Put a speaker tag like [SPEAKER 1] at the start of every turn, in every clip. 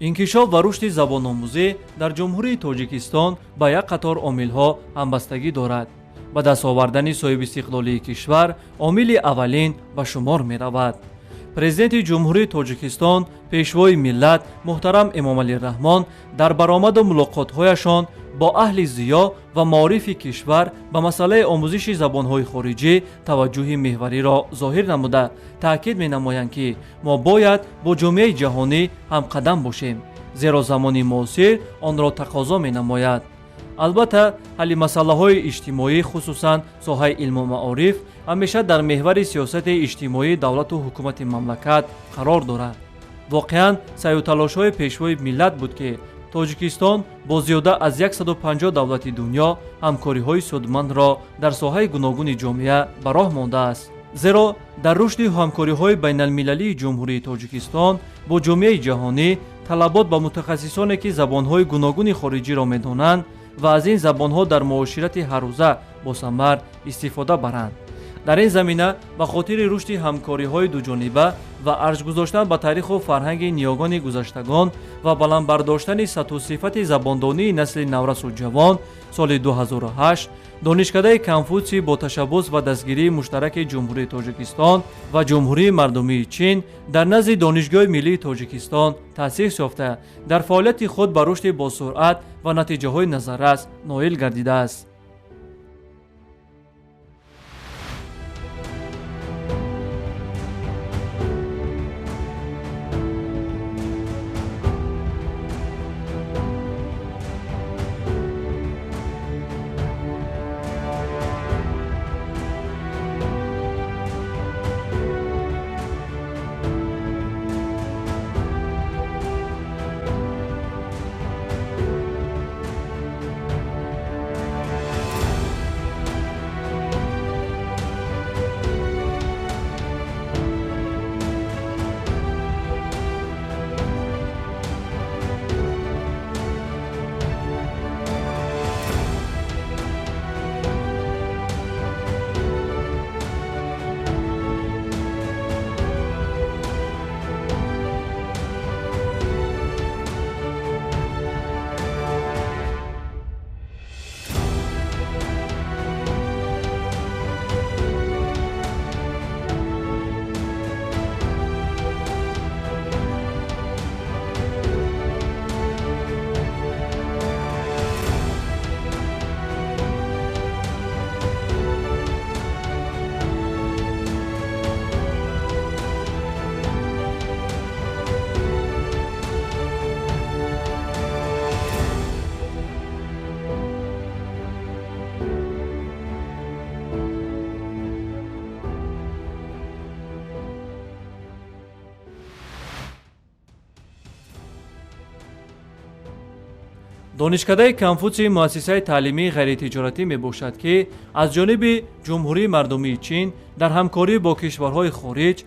[SPEAKER 1] Инкишоф ва рушди забономӯзӣ дар Ҷумҳурии Тоҷикистон ба як қатор омилҳо ҳамбастагӣ дорад. Ба даст овардани соҳибистиқлолии кишвар омили аввалин ба шумор меравад. Президенти Ҷумҳурии Тоҷикистон, Пешвои миллат муҳтарам Эмомалӣ Раҳмон дар баромаду мулоқотҳояшон бо аҳли зиё ва маорифи кишвар ба масъалаи омӯзиши забонҳои хориҷӣ таваҷҷӯҳи меҳвариро зоҳир намуда, таъкид менамоянд, ки мо бояд бо ҷомеаи ҷаҳонӣ ҳамқадам бошем, зеро замони муосир онро тақозо менамояд. Албатта, ҳалли масъалаҳои иҷтимоӣ, хусусан соҳаи илму маориф, ҳамеша дар меҳвари сиёсати иҷтимоии давлату ҳукумати мамлакат қарор дорад. Воқеан, саъю талошҳои Пешвои миллат буд, ки Тоҷикистон бо зиёда аз 150 давлати дунё ҳамкориҳои судмандро дар соҳаи гуногуни ҷомеа ба роҳ мондааст, зеро дар рушди ҳамкориҳои байналмилалии Ҷумҳурии Тоҷикистон бо ҷомеаи ҷаҳонӣ талабот ба мутахассисоне, ки забонҳои гуногуни хориҷиро медонанд ва аз ин забонҳо дар муоширати ҳаррӯза босамар истифода баранд. Дар ин замина, ба хотири рушди ҳамкориҳои дуҷониба ва арҷ гузоштан ба таъриху фарҳанги ниёгони гузаштагон ва баланд бардоштани сатҳу сифати забондонии насли наврасу ҷавон, соли 2008 Донишкадаи Конфутсий бо ташаббус ва дастгирии муштараки Ҷумҳурии Тоҷикистон ва Ҷумҳурии Мардумии Чин дар назди Донишгоҳи Миллии Тоҷикистон таъсис ёфта, дар фаъолияти худ ба рушди босуръат ва натиҷаҳои назаррас ноил гардидааст. Донишкадаи Конфутсий муассисаи таълимии ғайритиҷоратӣ мебошад, ки аз ҷониби Ҷумҳурии Мардумии Чин дар ҳамкорӣ бо кишварҳои хориҷ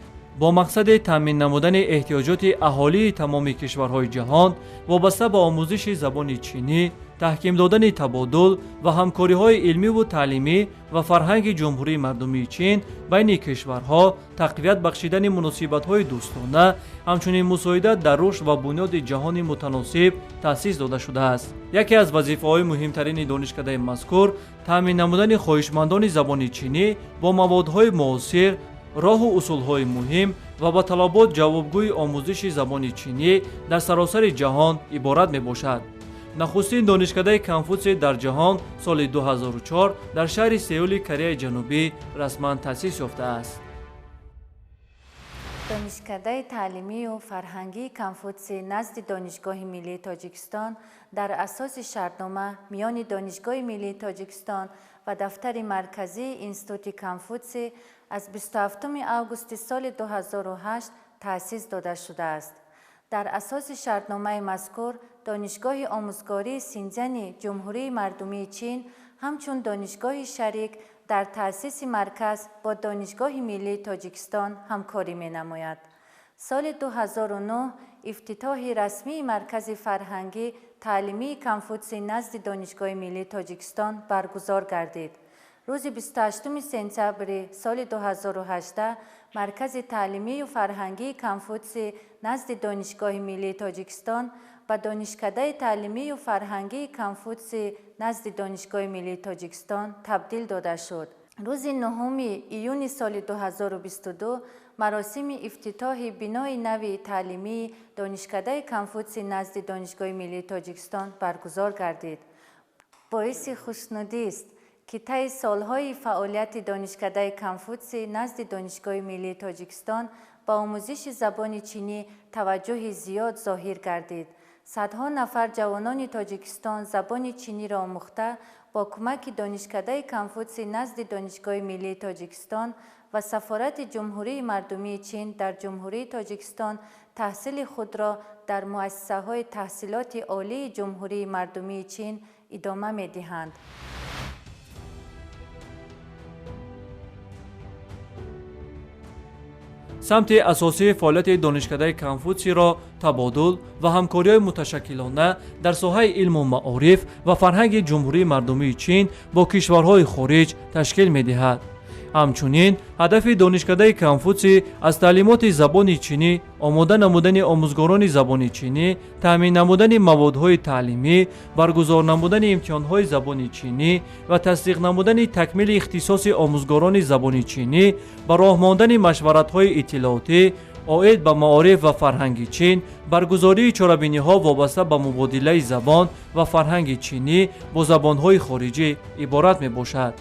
[SPEAKER 1] бо мақсади таъмин намудани эҳтиёҷоти аҳолии тамоми кишварҳои ҷаҳон вобаста ба омӯзиши забони чинӣ, таҳким додани табодул ва ҳамкориҳои илмиву таълимӣ ва фарҳанги Ҷумҳурии Мардумии Чин байни кишварҳо, тақвият бахшидани муносибатҳои дӯстона, ҳамчунин мусоидат дар рушд ва бунёди ҷаҳони мутаносиб таъсис дода шудааст. Яке аз вазифаҳои муҳимтарини донишкадаи мазкур таъмин намудани хоҳишмандони забони чинӣ бо маводҳои муосир, роҳу усулҳои муҳим ва ба талабот ҷавобгӯи омӯзиши забони чинӣ дар саросари ҷаҳон иборат мебошад. Нахустин Донишкадаи Конфутсий дар ҷаҳон соли 2004 дар шаҳри Сеули Кореяи Ҷанубӣ расман таъсис ёфтааст.
[SPEAKER 2] Донишкадаи таълимию фарҳангии Конфутсий назди Донишгоҳи Миллии Тоҷикистон дар асоси шартнома миёни Донишгоҳи Миллии Тоҷикистон ва дафтари марказии Институти Конфутсий аз 27 августи соли 2008 таъсис дода шудааст. Дар асоси шартномаи мазкур, Донишгоҳи омӯзгории Синзяни Ҷумҳурии Мардумии Чин ҳамчун донишгоҳи шарик дар таъсиси марказ бо Донишгоҳи Миллии Тоҷикистон ҳамкорӣ менамояд. Соли 2009 ифтитоҳи расмии Маркази фарҳангӣ таълимии Конфутсий назди Донишгоҳи Миллии Тоҷикистон баргузор гардид. Рӯзи 28 сентябри соли 2018 Маркази таълимию фарҳангии Конфутсий назди Донишгоҳи миллии Тоҷикистон ба Донишкадаи таълимию фарҳангии Конфутсий назди Донишгоҳи миллии Тоҷикистон табдил дода шуд. Рӯзи 9 июни соли 2022 маросими ифтитоҳи бинои нави таълимии Донишкадаи Конфутсий назди Донишгоҳи миллии Тоҷикистон баргузор гардид. Боиси хушнудист, ки таи солҳои фаъолияти Донишкадаи Конфутсий назди Донишгоҳи миллии Тоҷикистон ба омӯзиши забони чинӣ таваҷҷӯҳи зиёд зоҳир гардид. Садҳо нафар ҷавонони Тоҷикистон забони чиниро омӯхта, бо кӯмаки Донишкадаи Конфутсий назди Донишгоҳи миллии Тоҷикистон ва Сафорати Ҷумҳурии Мардумии Чин дар Ҷумҳурии Тоҷикистон таҳсили худро дар муассисаҳои таҳсилоти олии Ҷумҳурии Мардумии Чин идома медиҳанд.
[SPEAKER 1] Самти асосии фаъолияти Донишкадаи Конфутсийро табодул ва ҳамкориҳои муташаккилона дар соҳаи илму маориф ва фарҳанги Ҷумҳурии Мардумии Чин бо кишварҳои хориҷ ташкил медиҳад. Ҳамчунин ҳадафи Донишкадаи Конфутсий аз таълимоти забони чинӣ, омода намудани омӯзгорони забони чинӣ, таъмин намудани маводҳои таълимӣ, баргузор намудани имтиҳонҳои забони чинӣ ва тасдиқ намудани такмили ихтисоси омӯзгорони забони чинӣ, ба роҳ мондани машваратҳои иттилоотӣ оид ба маориф ва фарҳанги Чин, баргузории чорабиниҳо вобаста ба мубодилаи забон ва фарҳанги чинӣ бо забонҳои хориҷӣ иборат мебошад.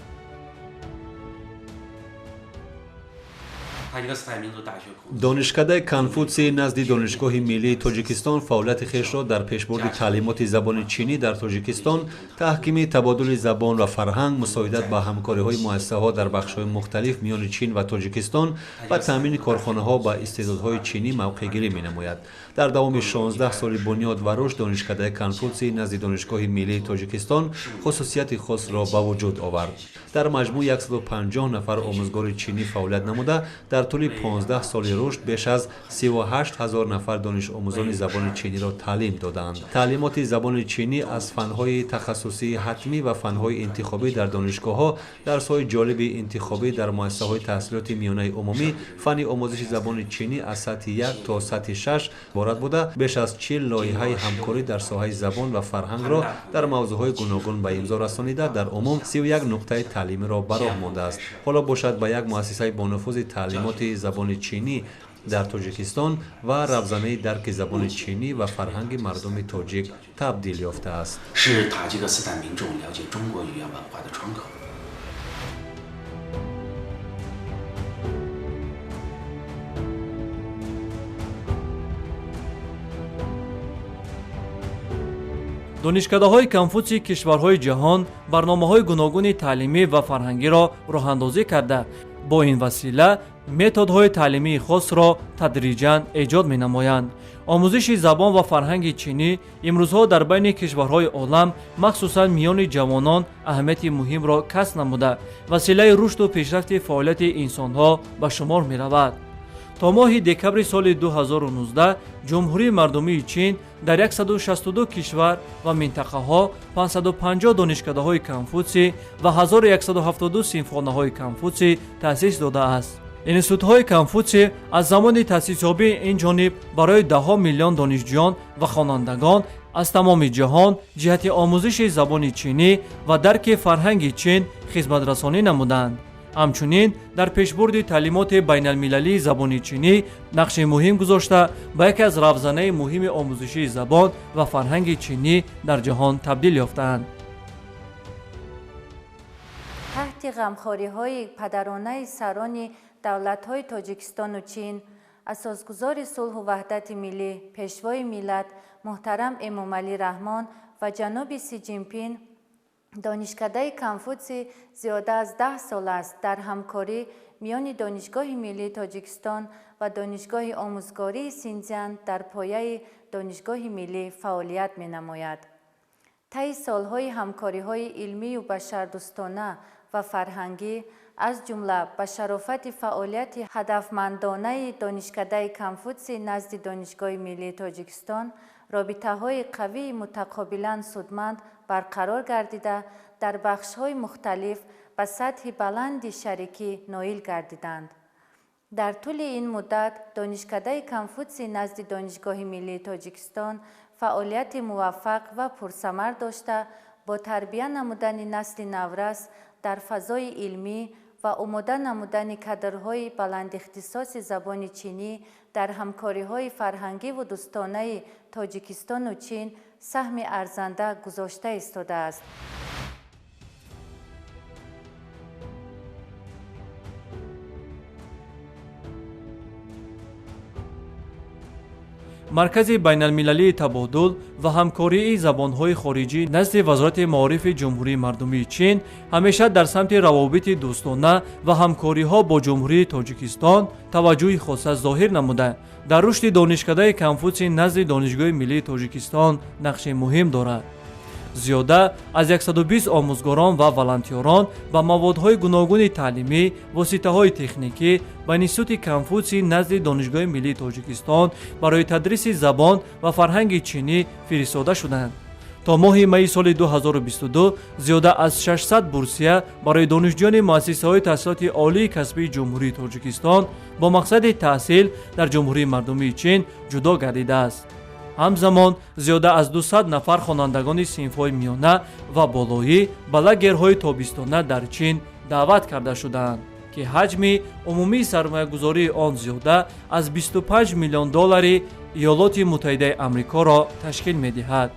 [SPEAKER 3] Донишкадаи Конфутсий назди Донишгоҳи миллии Тоҷикистон фаъолияти хешро дар пешбурди таълимоти забони чинӣ дар Тоҷикистон, таҳкими табодули забон ва фарҳанг, мусоидат ба ҳамкориҳои муассисаҳо дар бахшҳои мухталиф миёни Чин ва Тоҷикистон ва таъмини корхонаҳо ба истеъдодҳои чинӣ мавқеъгирӣ менамояд. Дар давоми 16 соли бунёд ва рушд Донишкадаи Конфутсий назди Донишгоҳи миллии Тоҷикистон хусусияти хосро ба вуҷуд овард. Дар маҷмӯъ 150 нафар омӯзгори чинӣ фаъолият намуда, дар тӯли 15 соли рушд беш аз 38 ҳазор нафар донишомӯзони забони чиниро таълим додаанд. Таълимоти забони чинӣ аз фанҳои тахассусии ҳатмӣ ва фанҳои интихобӣ дар донишгоҳҳо, дарсҳои ҷолиби интихобӣ дар муассисаҳои таҳсилоти миёнаи умумӣ, фанни омӯзиши забони чинӣ аз сатҳи 1 то сатҳи 6 иборат буда, беш аз 40 лоиҳаи ҳамкорӣ дар соҳаи забон ва фарҳангро дар мавзӯъҳои гуногун ба имзо расонида, дар умум 31 нуқтаи таълимиро ба роҳ мондааст. Ҳоло бошад ба як муассисаи бонуфузи таълимоти забони чинӣ дар Тоҷикистон ва равзанаи дарки забони чинӣ ва фарҳанги мардуми тоҷик табдил ёфтааст.
[SPEAKER 1] Донишкадаҳои Конфутсий кишварҳои ҷаҳон барномаҳои гуногуни таълимӣ ва фарҳангиро роҳандозӣ карда, бо ин васила методҳои таълимии хосро тадриҷан эҷод менамоянд. Омӯзиши забон ва фарҳанги чинӣ имрӯзҳо дар байни кишварҳои олам, махсусан миёни ҷавонон, аҳамияти муҳимро касб намуда, василаи рушду пешрафти фаъолияти инсонҳо ба шумор меравад. То моҳи декабри соли 2019 Ҷумҳурии Мардумии Чин дар 162 кишвар ва минтақаҳо 550 донишкадаҳои Конфутсий ва 1172 синфхонаҳои Конфутсий таъсис додааст. Институтҳои Конфутсий аз замони таъсисёбии ин ҷониб барои даҳҳо миллион донишҷӯён ва хонандагон аз тамоми ҷаҳон ҷиҳати омӯзиши забони чинӣ ва дарки фарҳанги Чин хизматрасонӣ намуданд. Ҳамчунин дар пешбурди таълимоти байналмилалии забони чинӣ нақши муҳим гузошта, ба яке аз равзанаи муҳими омӯзишии забон ва фарҳанги чинӣ дар ҷаҳон табдил ёфтаанд.
[SPEAKER 2] Таҳти ғамхориҳои падаронаи сарони давлатҳои Тоҷикистону Чин, асосгузори сулҳу ваҳдати миллӣ, пешвои миллат муҳтарам Эмомалӣ Раҳмон ва ҷаноби Си Ҷинпин, Донишкадаи Конфутсий зиёда аз 10 сол аст дар ҳамкорӣ миёни Донишгоҳи миллии Тоҷикистон ва Донишгоҳи омӯзгории Синзян дар пояи Донишгоҳи миллӣ фаъолият менамояд. Таи солҳои ҳамкориҳои илмию башардӯстона ва фарҳангӣ, аз ҷумла ба шарофати фаъолияти ҳадафмандонаи Донишкадаи Конфутсий назди Донишгоҳи миллии Тоҷикистон, робитаҳои қавии мутақобилан судманд барқарор гардида, дар бахшҳои мухталиф ба сатҳи баланди шарикӣ ноил гардиданд. Дар тӯли ин муддат Донишкадаи Конфутсий назди Донишгоҳи Миллии Тоҷикистон фаъолияти муваффақ ва пурсамар дошта, бо тарбия намудани насли наврас дар фазои илмӣ ва омода намудани кадрҳои баландихтисоси забони чинӣ дар ҳамкориҳои фарҳангиву дӯстонаи Тоҷикистону Чин саҳми арзанда гузошта истодааст.
[SPEAKER 1] Маркази байналмилалии табодул ва ҳамкории забонҳои хориҷӣ назди Вазорати маорифи Ҷумҳурии Мардумии Чин ҳамеша дар самти равобити дӯстона ва ҳамкориҳо бо Ҷумҳурии Тоҷикистон таваҷҷӯҳи хоса зоҳир намуда, дар рушди Донишкадаи Конфутсий назди Донишгоҳи Миллии Тоҷикистон нақши муҳим дорад. Зиёда аз 120 омӯзгорон ва волонтёрон ба маводҳои гуногуни таълимӣ, воситаҳои техникӣ ба Институти Конфутсий назди Донишгоҳи Миллии Тоҷикистон барои тадриси забон ва фарҳанги чинӣ фиристода шуданд. То моҳи майи соли 2022 зиёда аз 600 бурсия барои донишҷӯёни муассисаҳои таҳсилоти олии касбии Ҷумҳурии Тоҷикистон бо мақсади таҳсил дар Ҷумҳурии Мардумии Чин ҷудо гардидааст. Ҳамзамон зиёда аз 200 нафар хонандагони синфҳои миёна ва болоӣ ба лагерҳои тобистона дар Чин даъват карда шудаанд, ки ҳаҷми умумии сармоягузории он зиёда аз 25 миллион доллари Иёлоти Муттаҳидаи Амрикоро ташкил медиҳад.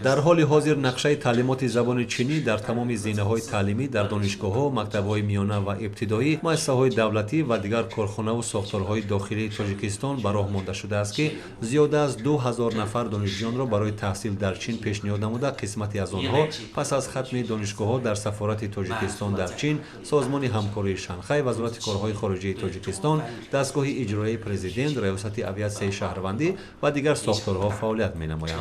[SPEAKER 3] Дар ҳоли ҳозир нақшаи таълимоти забони чинӣ дар тамоми зинаҳои таълимӣ дар донишгоҳҳо, мактабҳои миёна ва ибтидоӣ, муассисаҳои давлатӣ ва дигар корхонаву сохторҳои дохилии Тоҷикистон ба роҳ монда шудааст, ки зиёда аз 2000 нафар донишҷӯёнро барои таҳсил дар Чин пешниҳод намуда, қисмате аз онҳо пас аз хатми донишгоҳҳо дар сафорати Тоҷикистон дар Чин, Созмони ҳамкории Шанхай, Вазорати корҳои хориҷии Тоҷикистон, дастгоҳи иҷроияи президент, Раёсати авиатсияи шаҳрвандӣ ва дигар сохторҳо фаъолият менамоянд.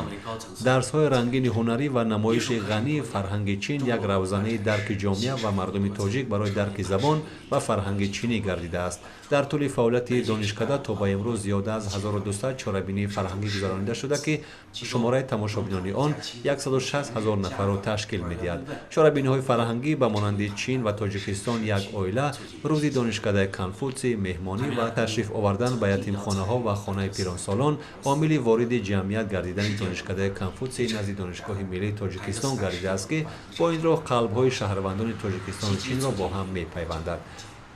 [SPEAKER 3] Дарсҳои рангини ҳунарӣ ва намоиши ғании фарҳанги Чин як равзанаи дарки ҷомеа ва мардуми тоҷик барои дарки забон ва фарҳанги чинӣ гардидааст. Дар тӯли фаъолияти донишкада то ба имрӯз зиёда аз 1200 чорабинии фарҳангӣ гузаронида шуда, ки шумораи тамошобинони он 160 ҳазор нафарро ташкил медиҳад. Чорабиниҳои фарҳангӣ ба монанди Чин ва Тоҷикистон як оила, рӯзи Донишкадаи Конфутсий, меҳмонӣ ва ташриф овардан ба ятимхонаҳо ва хонаи пиронсолон омили вориди ҷамъият гардидани Донишкадаи Конфутсий назди Донишгоҳи Миллии Тоҷикистон гардидааст, ки бо ин роҳ қалбҳои шаҳрвандони Тоҷикистону Чинро бо ҳам мепайвандад.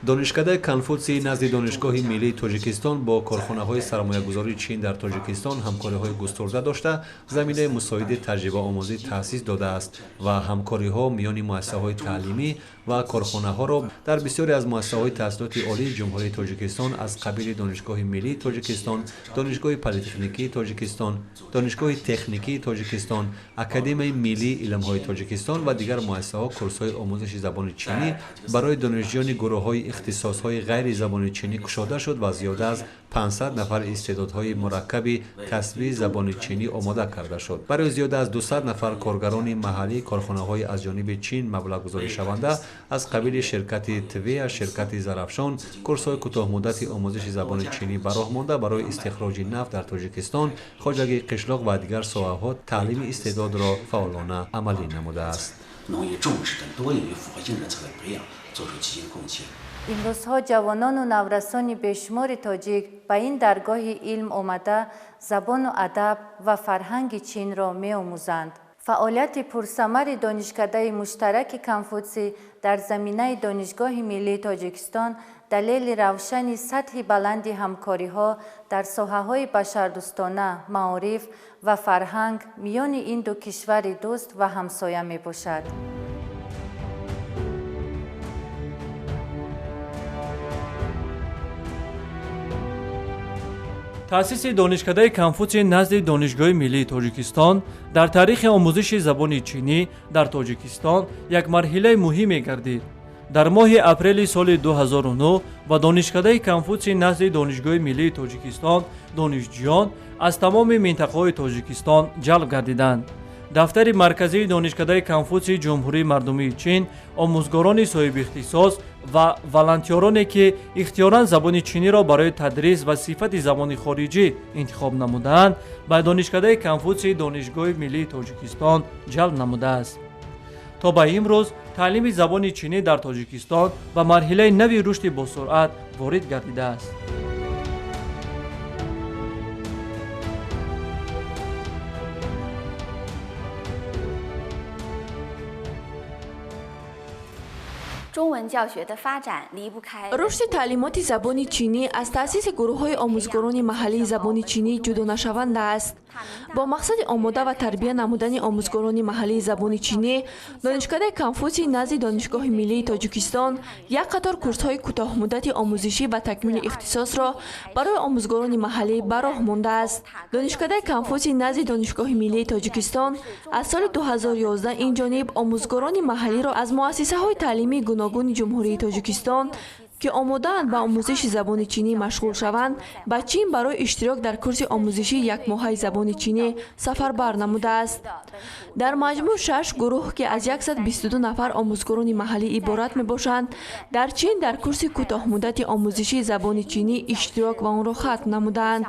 [SPEAKER 3] Донишкадаи Конфутсий назди Донишгоҳи Миллии Тоҷикистон бо корхонаҳои сармоягузории Чин дар Тоҷикистон ҳамкориҳои густурда дошта, заминаи мусоиди таҷрибаомӯзӣ таъсис додааст ва ҳамкориҳо миёни муассисаҳои таълимӣ ва корхонаҳоро дар бисёре аз муассисаҳои таҳсилоти олии Ҷумҳурии Тоҷикистон аз қабили Донишгоҳи Миллии Тоҷикистон, Донишгоҳи Политехникии Тоҷикистон, Донишгоҳи Техникии Тоҷикистон, Академияи Миллии Илмҳои Тоҷикистон ва дигар муассисаҳо курсҳои омӯзиши забони чинӣ барои донишҷӯёни гурӯҳҳои ихтисосҳои ғайри забони чинӣ кушода шуд ва зиёда аз 500 нафар истеъдодҳои мураккаби касбии забони чинӣ омода карда шуд. Барои зиёда аз 200 нафар коргарони маҳаллии корхонаҳои аз ҷониби Чин маблағгузоришаванда аз қабили ширкати Твея, ширкати Зарафшон курсҳои кӯтоҳмуддати омӯзиши забони чинӣ ба роҳ монда, барои истихроҷи нафт дар Тоҷикистон, хоҷагии қишлоқ ва дигар соҳаҳо таълими истеъдодро фаъолона амалӣ намудааст.
[SPEAKER 2] Имрӯзҳо ҷавонону наврасони бешумори тоҷик ба ин даргоҳи илм омада, забону адаб ва фарҳанги Чинро меомӯзанд. Фаъолияти пурсамари Донишкадаи муштараки Конфутсий дар заминаи Донишгоҳи Миллии Тоҷикистон далели равшани сатҳи баланди ҳамкориҳо дар соҳаҳои башардӯстона, маориф ва фарҳанг миёни ин ду кишвари дӯст ва ҳамсоя мебошад.
[SPEAKER 1] Таъсиси Донишкадаи Конфутсий назди Донишгоҳи Миллии Тоҷикистон дар таърихи омӯзиши забони чинӣ дар Тоҷикистон як марҳилаи муҳиме гардид. Дар моҳи апрели соли 2009 ба Донишкадаи Конфутсий назди Донишгоҳи Миллии Тоҷикистон донишҷӯён аз тамоми минтақаҳои Тоҷикистон ҷалб гардиданд. Дафтари марказии Донишкадаи Конфутсии Ҷумҳурии Мардумии Чин омӯзгорони соҳибихтисос Ва волонтёроне, ки ихтиёран забони чиниро барои тадрис ва сифати забони хориҷӣ интихоб намудаанд, ба Донишкадаи Конфутсии Донишгоҳи миллии Тоҷикистон ҷалб намудааст. То ба имрӯз таълими забони чинӣ дар Тоҷикистон ба марҳилаи нави рушди босуръат ворид гардидааст.
[SPEAKER 4] Рушди таълимоти забони чинӣ аз таъсиси гурӯҳҳои омӯзгорони маҳаллии забони чинӣ ҷудонашаванда аст. Бо мақсади омода ва тарбия намудани омӯзгорони маҳаллии забони чинӣ, Донишкадаи Конфутсий назди Донишгоҳи миллии Тоҷикистон як қатор курсҳои кӯтоҳмуддати омӯзишӣ ва такмили ихтисосро барои омӯзгорони маҳаллӣ ба роҳ мондааст. Донишкадаи Конфутсий назди Донишгоҳи миллии Тоҷикистон аз соли 2011 ин ҷониб омӯзгорони маҳаллиро аз муассисаҳои таълимии гуногуни Ҷумҳурии Тоҷикистон, ки омодаанд ба омӯзиши забони чинӣ машғул шаванд, ба Чин барои иштирок дар курси омӯзишии якмоҳаи забони чинӣ сафарбар намудааст. Дар маҷмӯъ шаш гурӯҳ, ки аз 122 нафар омӯзгорони маҳаллӣ иборат мебошанд, дар Чин дар курси кӯтоҳмуддати омӯзишии забони чинӣ иштирок ва онро хатм намудаанд.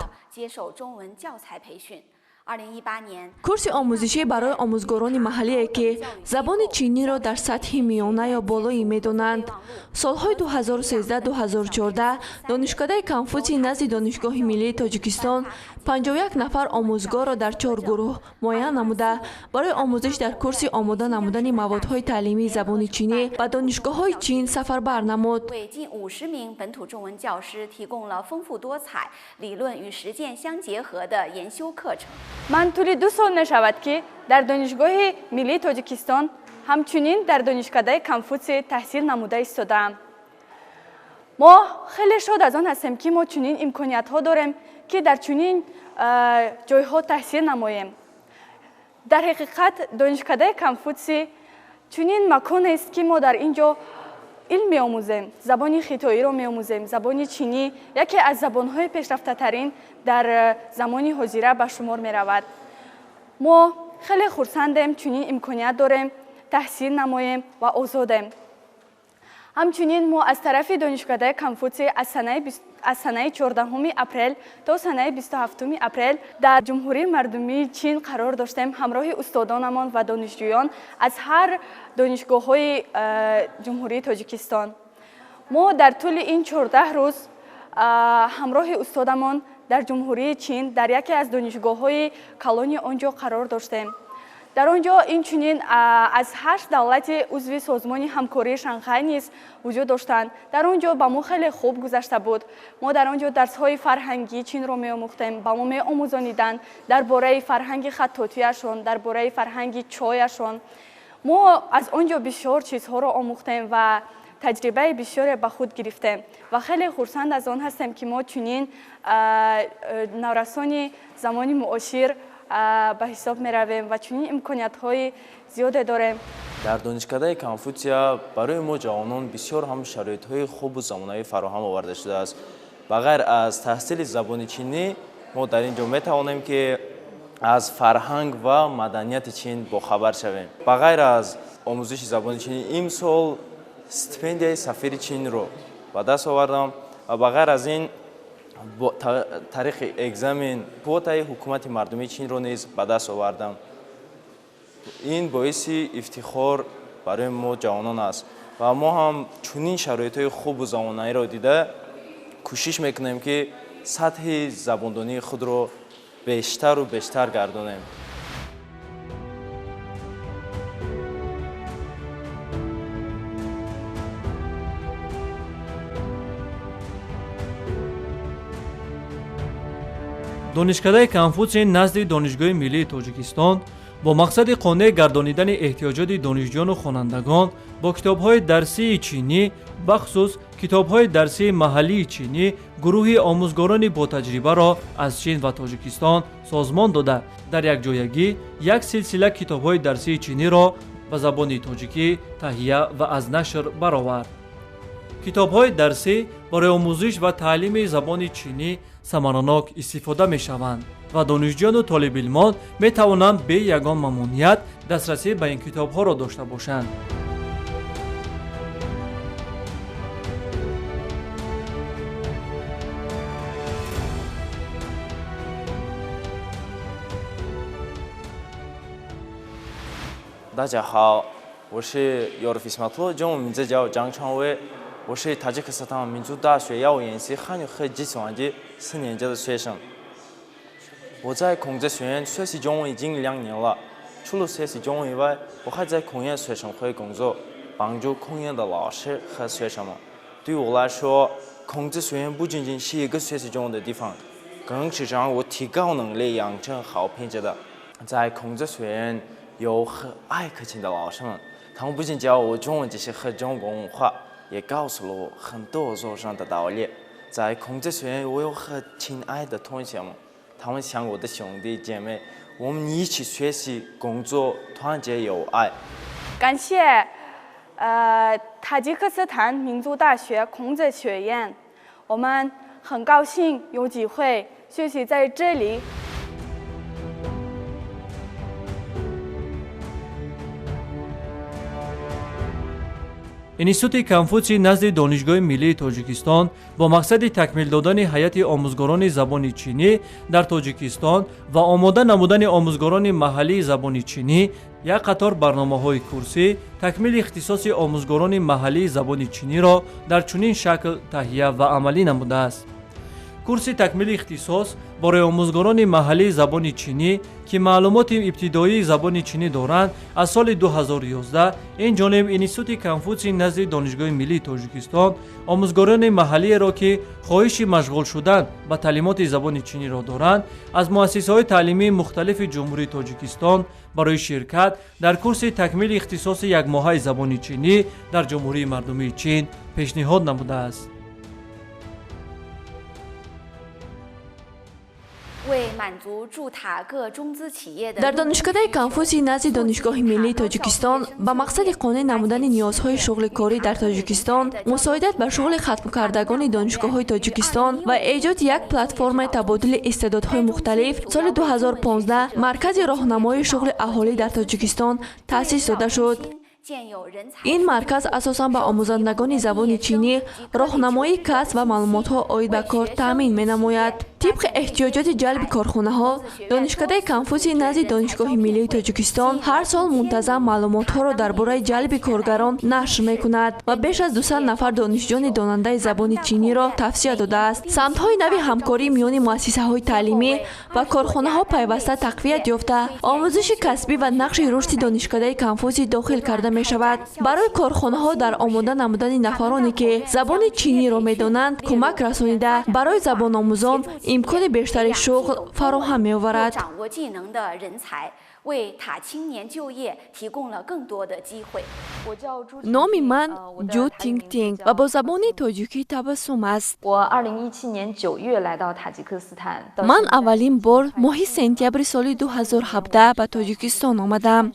[SPEAKER 4] Курси омӯзишӣ барои омӯзгорони маҳаллие, ки забони чиниро дар сатҳи миёна ё болоӣ медонанд. Солҳои 2013-2014 Донишкадаи Конфутсий назди Донишгоҳи миллии Тоҷикистон 51 нафар омӯзгорро дар чор гурӯҳ муайян намуда, барои омӯзиш дар курси омода намудани маводҳои таълимии забони чинӣ ба донишгоҳҳои Чин сафарбар намуд.
[SPEAKER 5] Ман тӯли 2 сол мешавад, ки дар Донишгоҳи миллии Тоҷикистон, ҳамчунин дар Донишкадаи Конфутсий таҳсил намуда истодаам. Мо хеле шод аз он ҳастем, ки мо чунин имкониятҳо дорем, ки дар чунин ҷойҳо таҳсил намоем. Дар ҳақиқат, Донишкадаи Конфутсий чунин маконест, ки мо дар ин ҷо илм меомӯзем, забони хитоиро меомӯзем. Забони чинӣ яке аз забонҳои пешрафтатарин дар замони ҳозира ба шумор меравад. Мо хеле хурсандем, чунин имконият дорем таҳсил намоем ва озодем. Ҳамчунин мо аз тарафи Донишкадаи Конфутсий аз санаи 14 апрел то санаи 27 апрел дар Ҷумҳурии Мардумии Чин қарор доштем, ҳамроҳи устодонамон ва донишҷӯён аз ҳар донишгоҳҳои Ҷумҳурии Тоҷикистон. Мо дар тӯли ин 14 рӯз ҳамроҳи устодамон дар Ҷумҳурии Чин дар яке аз донишгоҳҳои калони он ҷо қарор доштем. Дар он ҷо инчунин аз ҳашт давлати узви Созмони ҳамкории Шанхай низ вуҷуд доштанд. Дар он ҷо ба мо хеле хуб гузашта буд. Мо дар он ҷо дарсҳои фарҳангии Чинро меомӯхтем, ба мо меомӯзониданд дар бораи фарҳанги хаттотияшон, дар бораи фарҳанги чояшон. Мо аз он ҷо бисёр чизҳоро омӯхтем ва таҷрибаи бисёре ба худ гирифтем ва хеле хурсанд аз он ҳастем, ки мо чунин наврасони замони муошир ба ҳисоб меравем ва чунин имкониятҳои зиёде дорем.
[SPEAKER 6] Дар Донишкадаи Конфутсия барои мо ҷавонон бисёр ҳам шароитҳои хубу замонавӣ фароҳам оварда шудааст. Ба ғайр аз таҳсили забони чинӣ, мо дар ин ҷо метавонем, ки аз фарҳанг ва маданияти Чин бохабар шавем. Ба ғайр аз омӯзиши забони чинӣ, имсол стипендияи сафири Чинро ба даст овардам ва ба ғайр аз ин бо тариқи экзамен квотаи Ҳукумати Мардумии Чинро низ ба даст овардам. Ин боиси ифтихор барои мо ҷавонон аст ва мо ҳам чунин шароитҳои хубу замонаиро дида кӯшиш мекунем, ки сатҳи забондонии худро бештару бештар гардонем.
[SPEAKER 1] Донишкадаи Конфутсий назди Донишгоҳи миллии Тоҷикистон бо мақсади қонеъ гардонидани эҳтиёҷоти донишҷӯёну хонандагон бо китобҳои дарсии чинӣ, бахусус китобҳои дарсии маҳаллии чинӣ, гурӯҳи омӯзгорони ботаҷрибаро аз Чин ва Тоҷикистон созмон дода, дар якҷоягӣ як силсила китобҳои дарсии чиниро ба забони тоҷикӣ таҳия ва аз нашр баровард. Китобҳои дарсӣ барои омӯзиш ва таълими забони чинӣ самаранок истифода мешаванд ва донишҷӯёну толибилмон метавонанд бе ягон мамоният дастрасӣ ба ин китобҳоро дошта бошанд.
[SPEAKER 6] 大家好，我是尤尔菲斯马特，中文名字叫张昌伟，我是塔吉克斯坦民族大学药研系汉语和计算机四年级的学生。我在孔子学院学习中文已经2年了，除了学习中文以外，我还在孔院学生会工作，帮助孔院的老师和学生们。对我来说，孔子学院不仅仅是一个学习中文的地方，更是让我提高能力、养成好品质的。在孔子学院有和蔼可亲的老师们，他们不仅教我中文知识和中国文化，也告诉了我很多做人的道理。在孔子学院，我有和亲爱的同学们，他们像我的兄弟姐妹，我们一起学习、工作，团结友爱。
[SPEAKER 5] 感谢塔吉克斯坦民族大学孔子学院，我们很高兴有机会学习在这里。
[SPEAKER 1] Институти Конфутсий назди Донишгоҳи миллии Тоҷикистон бо мақсади такмил додани ҳайати омӯзгорони забони чинӣ дар Тоҷикистон ва омода намудани омӯзгорони маҳаллии забони чинӣ як қатор барномаҳои курсӣ такмили ихтисоси омӯзгорони маҳаллии забони чиниро дар чунин шакл таҳия ва амалӣ намудааст. Курси такмили ихтисос барои омӯзгорони маҳаллии забони чинӣ, ки маълумоти ибтидоии забони чинӣ доранд, аз соли 2011 ин ҷониб Институти Конфутсий назди Донишгоҳи миллии Тоҷикистон омӯзгорони маҳаллиеро, ки хоҳиши машғул шудан ба таълимоти забони чиниро доранд, аз муассисаҳои таълимии мухталифи Ҷумҳурии Тоҷикистон барои ширкат дар курси такмили ихтисоси якмоҳаи забони чинӣ дар Ҷумҳурии Мардумии Чин пешниҳод намудааст.
[SPEAKER 4] Дар Донишкадаи Конфутсий назди Донишгоҳи миллии Тоҷикистон ба мақсади қонеъ намудани ниёзҳои шуғли корӣ дар Тоҷикистон, мусоидат ба шуғли хатмкардагони донишгоҳҳои Тоҷикистон ва эҷоди як платформаи табодули истеъдодҳои мухталиф соли 2015 Маркази роҳнамоии шуғли аҳолӣ дар Тоҷикистон таъсис дода шуд. Ин марказ асосан ба омӯзандагони забони чинӣ роҳнамоии касб ва маълумотҳо оид ба кор таъмин менамояд. Тибқи эҳтиёҷоти ҷалби корхонаҳо, Донишкадаи Конфутсий назди Донишгоҳи миллии Тоҷикистон ҳар сол мунтазам маълумотҳоро дар бораи ҷалби коргарон нашр мекунад ва беш аз 200 нафар донишҷӯёни донандаи забони чиниро тавсия додааст. Самтҳои нави ҳамкорӣ миёни муассисаҳои таълимӣ ва корхонаҳо пайваста тақвият ёфта, омӯзиши касбӣ ва нақши рушди Донишкадаи Конфутсий дохил карда мешавад. Барои корхонаҳо дар омода намудани нафароне, ки забони чиниро медонанд, кӯмак расонида, барои забономӯзон имкони бештари шуғл фароҳам меоварад. Номи ман Ҷу Тингтинг ва бо забони тоҷикӣ Табассум аст. Ман аввалин бор моҳи сентябри соли 2017 ба Тоҷикистон омадам.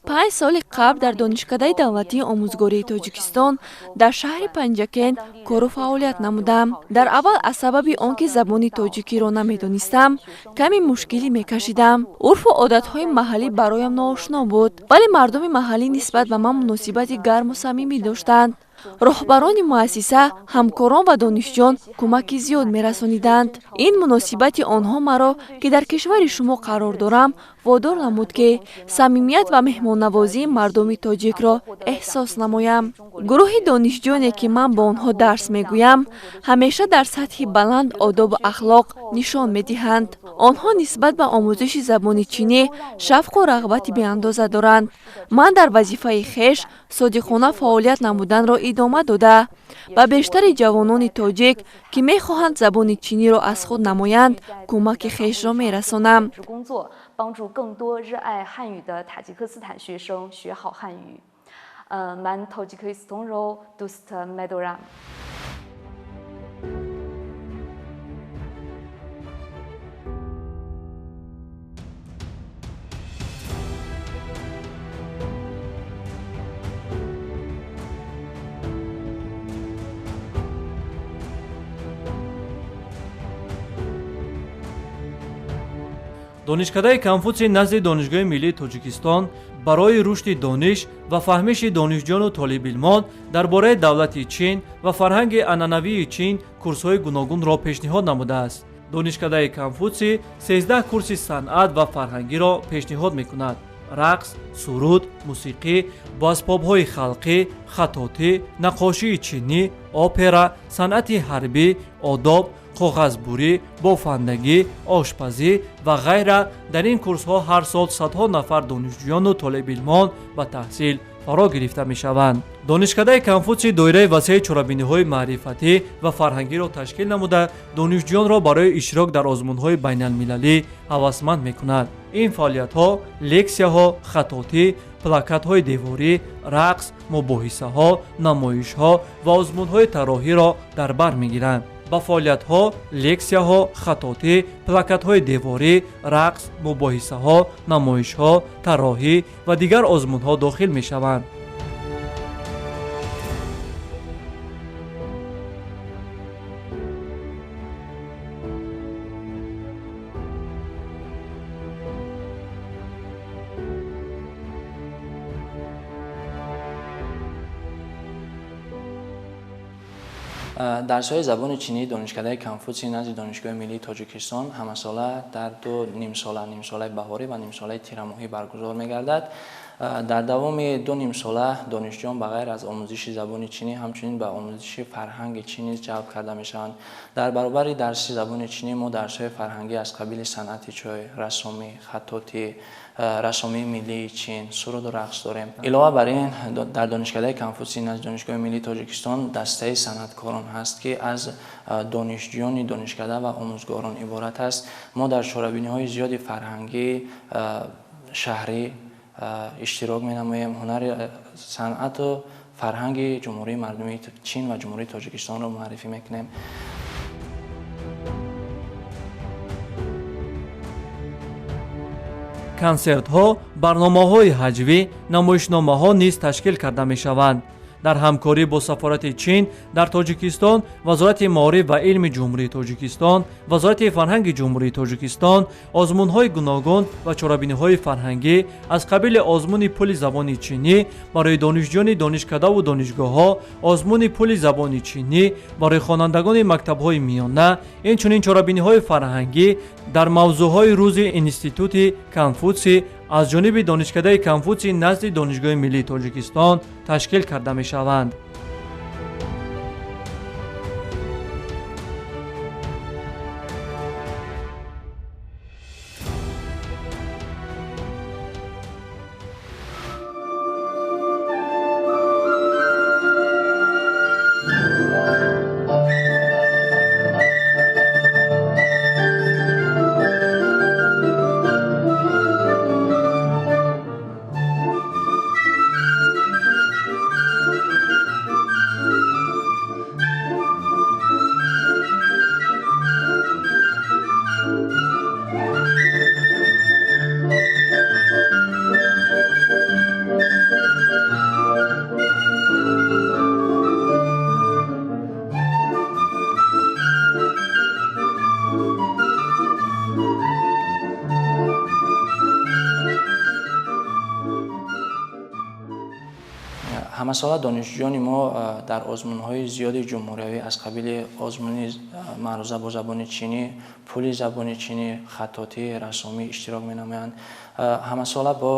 [SPEAKER 4] 5 соли қабл дар Донишкадаи давлатии омӯзгории Тоҷикистон дар шаҳри Панҷакент кору фаъолият намудам. Дар аввал аз сабаби он ки забони тоҷикиро намедонистам, каме мушкилӣ мекашидам. Урфу одатҳои маҳаллӣ бароям ноошно буд, вале мардуми маҳаллӣ нисбат ба ман муносибати гарму самимӣ доштанд. Роҳбарони муассиса, ҳамкорон ва донишҷӯён кӯмаки зиёд мерасониданд. Ин муносибати онҳо маро, ки дар кишвари шумо қарор дорам, водор намуд, ки самимият ва меҳмоннавозии мардуми тоҷикро эҳсос намоям. Гурӯҳи донишҷӯёне, ки ман бо онҳо дарс мегӯям, ҳамеша дар сатҳи баланд одобу ахлоқ нишон медиҳанд. Онҳо нисбат ба омӯзиши забони чинӣ шавқу рағбати беандоза доранд. Ман дар вазифаи хеш содиқона фаъолият намуданро идома дода, ба бештари ҷавонони тоҷик, ки мехоҳанд забони чиниро аз худ намоянд, кӯмаки хешро мерасонам.
[SPEAKER 7] 帮助更多热爱汉语的塔吉克斯坦学生学好汉语。Ман Тоҷикистонро дӯст медорам.
[SPEAKER 1] Донишкадаи Конфутсий назди Донишгоҳи миллии Тоҷикистон барои рушди дониш ва фаҳмиши донишҷӯёну толибилмон дар бораи давлати Чин ва фарҳанги анъанавии Чин курсҳои гуногунро пешниҳод намудааст. Донишкадаи Конфутсий 13 курси санъат ва фарҳангиро пешниҳод мекунад. Рақс, суруд, мусиқӣ бо асбобҳои халқӣ, хаттотӣ, наққошии чинӣ, опера, санъати ҳарбӣ, одоб, коғазбурӣ, бофандагӣ, ошпазӣ ва ғайра. Дар ин курсҳо ҳар сол садҳо нафар донишҷӯёну толибилмон ба таҳсил фаро гирифта мешаванд. Донишкадаи Конфутсий доираи васеи чорабиниҳои маърифатӣ ва фарҳангиро ташкил намуда, донишҷӯёнро барои иштирок дар озмунҳои байналмилалӣ ҳавасманд мекунад. Ин фаъолиятҳо лексияҳо, хаттотӣ, плакатҳои деворӣ, рақс, мубоҳисаҳо, намоишҳо ва озмунҳои тарроҳиро дар бар мегиранд. Ба фаъолиятҳо лексияҳо, хаттотӣ, плакатҳои деворӣ, рақс, мубоҳисаҳо, намоишҳо, тарроҳӣ ва дигар озмунҳо дохил мешаванд.
[SPEAKER 8] Дарсҳои забони чинии Донишкадаи Конфутсий назди Донишгоҳи Миллии Тоҷикистон ҳамасола дар ду нимсола, нимсолаи баҳорӣ ва нимсолаи тирамоҳӣ баргузор мегардад. Дар давоми ду нимсола донишҷӯён ба ғайр аз омӯзиши забони чинӣ ҳамчунин ба омӯзиши фарҳанги чин низ ҷалб карда мешаванд. Дар баробари дарси забони чинӣ мо дарсҳои фарҳангӣ аз қабили санъати чой, рассомӣ, хаттотӣ, рассомии миллии Чин, суруду рақс дорем. Илова бар ин, дар Донишкадаи Конфутсий назди Донишгоҳи Миллии Тоҷикистон дастаи санъаткорон ҳаст, ки аз донишҷӯёни донишкада ва омӯзгорон иборат аст. Мо дар чорабиниҳои зиёди фарҳангӣ, шаҳрӣ иштирок менамоем, ҳунари санъату фарҳанги Ҷумҳурии Мардумии Чин ва Ҷумҳурии Тоҷикистонро муаррифӣ мекунем.
[SPEAKER 1] Консертҳо, барномаҳои ҳаҷвӣ, намоишномаҳо низ ташкил карда мешаванд. Дар ҳамкорӣ бо Сафорати Чин дар Тоҷикистон, Вазорати маориф ва илми Ҷумҳурии Тоҷикистон, Вазорати фарҳанги Ҷумҳурии Тоҷикистон озмунҳои гуногун ва чорабиниҳои фарҳангӣ аз қабили озмуни пули забони чинӣ барои донишҷӯёни донишкадаву донишгоҳҳо, озмуни пули забони чинӣ барои хонандагони мактабҳои миёна, инчунин чорабиниҳои фарҳангӣ дар мавзӯъҳои рӯзи Институти Конфутсий аз ҷониби Донишкадаи Конфутсий назди Донишгоҳи Миллии Тоҷикистон ташкил карда мешаванд.
[SPEAKER 8] Ҳамасола донишҷӯёни мо дар озмунҳои зиёди ҷумҳуриявӣ аз қабили озмуни маъруза бо забони чинӣ, пули забони чинӣ, хаттотӣ, рассомӣ иштирок менамоянд. Ҳамасола бо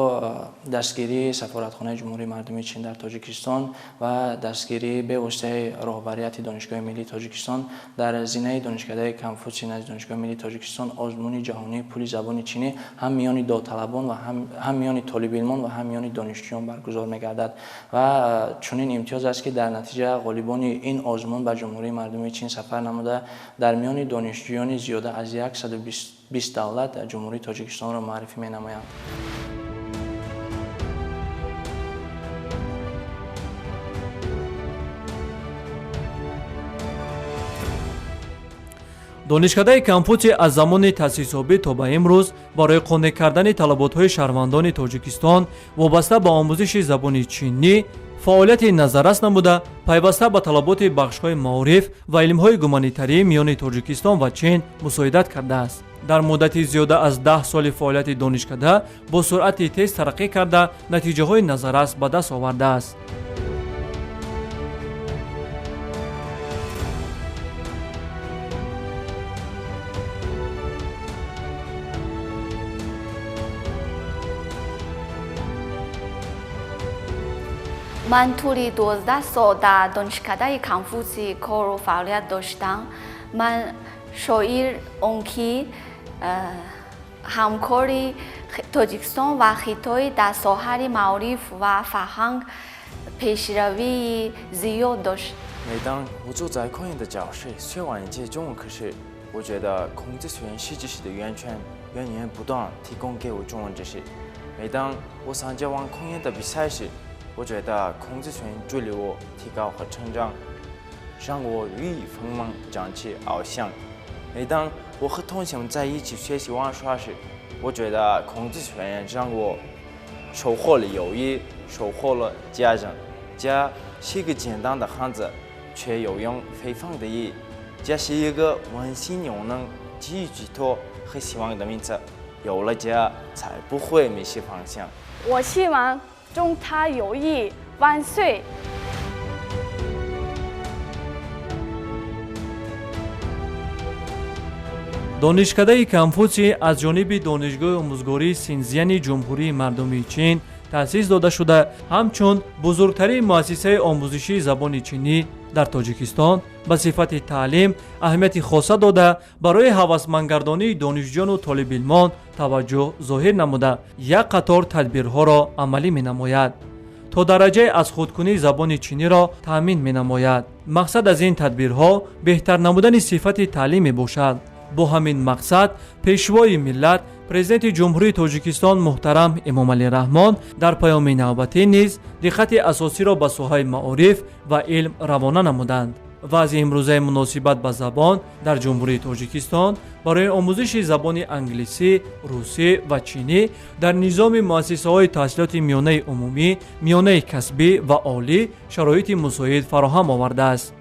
[SPEAKER 8] дастгирии Сафоратхонаи Ҷумҳурии Мардумии Чин дар Тоҷикистон ва дастгирии бевоситаи роҳбарияти Донишгоҳи Миллии Тоҷикистон дар зинаи Донишкадаи Конфутсий назди Донишгоҳи Миллии Тоҷикистон озмуни ҷаҳонии пули забони чинӣ ҳам миёни довталабон ва ҳам миёни толибилмон ва ҳам миёни донишҷӯён баргузор мегардад ва чунин имтиёз аст, ки дар натиҷа ғолибони ин озмун ба Ҷумҳурии Мардумии Чин сафар намуда, дар миёни донишҷӯёни зиёда аз 120 давлат Ҷумҳурии Тоҷикистонро муаррифӣ менамоянд.
[SPEAKER 1] Донишкадаи Конфутсий аз замони таъсисёбӣ то ба имрӯз барои қонеъ кардани талаботҳои шаҳрвандони Тоҷикистон вобаста ба омӯзиши забони чинӣ фаъолияти назаррас намуда, пайваста ба талаботи бахшҳои маориф ва илмҳои гуманитарӣ миёни Тоҷикистон ва Чин мусоидат кардааст. Дар муддати зиёда аз 10 соли фаъолияти донишкада бо суръати тез тараққӣ карда, натиҷаҳои назаррас ба даст овардааст.
[SPEAKER 9] Ман тӯли 12 сол дар донишкадаи Конфутсий кору фаъолият доштам. Ман шоир он ки ҳамкори Тоҷикистон ва Хитой дар соҳаи маориф ва фарҳанг пешравии зиёд дошт.
[SPEAKER 6] 每当我坐在空研的教室学完一节中文课时，我觉得孔子学院是知识的源泉，源源不断提供给我中文知识。每当我参加完空研的比赛时，我觉得孔子学院助力我提高和成长，让我羽翼丰满，展翅翱翔。每当我和同学们在一起学习玩耍时，我觉得孔子学院让我收获了友谊，收获了家人。家是一个简单的汉字，却有用非凡的意义。家是一个温馨又能给予寄托和希望的名字。有了家，才不会迷失方向。
[SPEAKER 5] 我希望中他友谊万岁！
[SPEAKER 1] Донишкадаи Конфутсий аз ҷониби Донишгоҳи омӯзгории Синзияни Ҷумҳурии Мардумии Чин таъсис дода шуда, ҳамчун бузургтарин муассисаи омӯзишии забони чинӣ дар Тоҷикистон ба сифати таълим аҳамияти хоса дода, барои ҳавасмандгардонии донишҷӯёну толибилмон таваҷҷӯҳ зоҳир намуда, як қатор тадбирҳоро амалӣ менамояд, то дараҷаи аз худкунии забони чиниро таъмин менамояд. Мақсад аз ин тадбирҳо беҳтар намудани сифати таълим мебошад. Бо ҳамин мақсад Пешвои миллат, Президенти Ҷумҳурии Тоҷикистон муҳтарам Эмомалӣ Раҳмон дар паёми навбатӣ низ диққати асосиро ба соҳаи маориф ва илм равона намуданд. Вазъи имрӯзаи муносибат ба забон дар Ҷумҳурии Тоҷикистон барои омӯзиши забони англисӣ, русӣ ва чинӣ дар низоми муассисаҳои таҳсилоти миёнаи умумӣ, миёнаи касбӣ ва олӣ шароити мусоид фароҳам овардааст.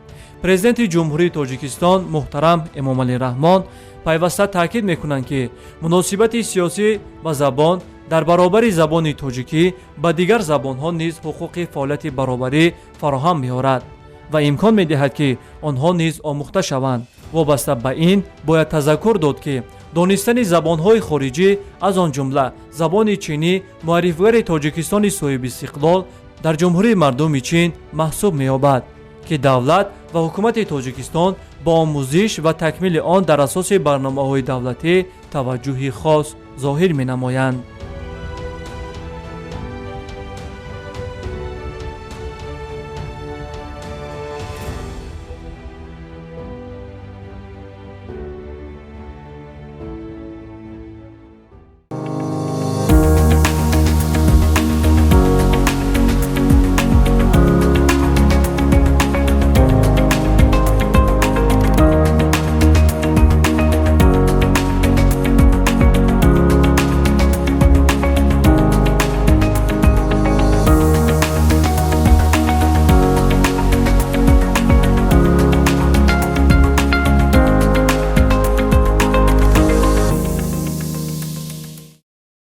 [SPEAKER 1] Президенти Ҷумҳурии Тоҷикистон муҳтарам Эмомалӣ Раҳмон пайваста таъкид мекунанд, ки муносибати сиёсӣ ба забон дар баробари забони тоҷикӣ ба дигар забонҳо низ ҳуқуқи фаъолияти баробарӣ фароҳам меорад ва имкон медиҳад, ки онҳо низ омӯхта шаванд. Вобаста ба ин бояд тазаккур дод, ки донистани забонҳои хориҷӣ, аз он ҷумла забони чинӣ, муаррифгари Тоҷикистони соҳибистиқлол дар Ҷумҳурии Мардуми Чин маҳсуб меёбад, ки давлат ва ҳукумати Тоҷикистон бо омӯзиш ва такмили он дар асоси барномаҳои давлатӣ таваҷҷӯҳи хос зоҳир менамоянд.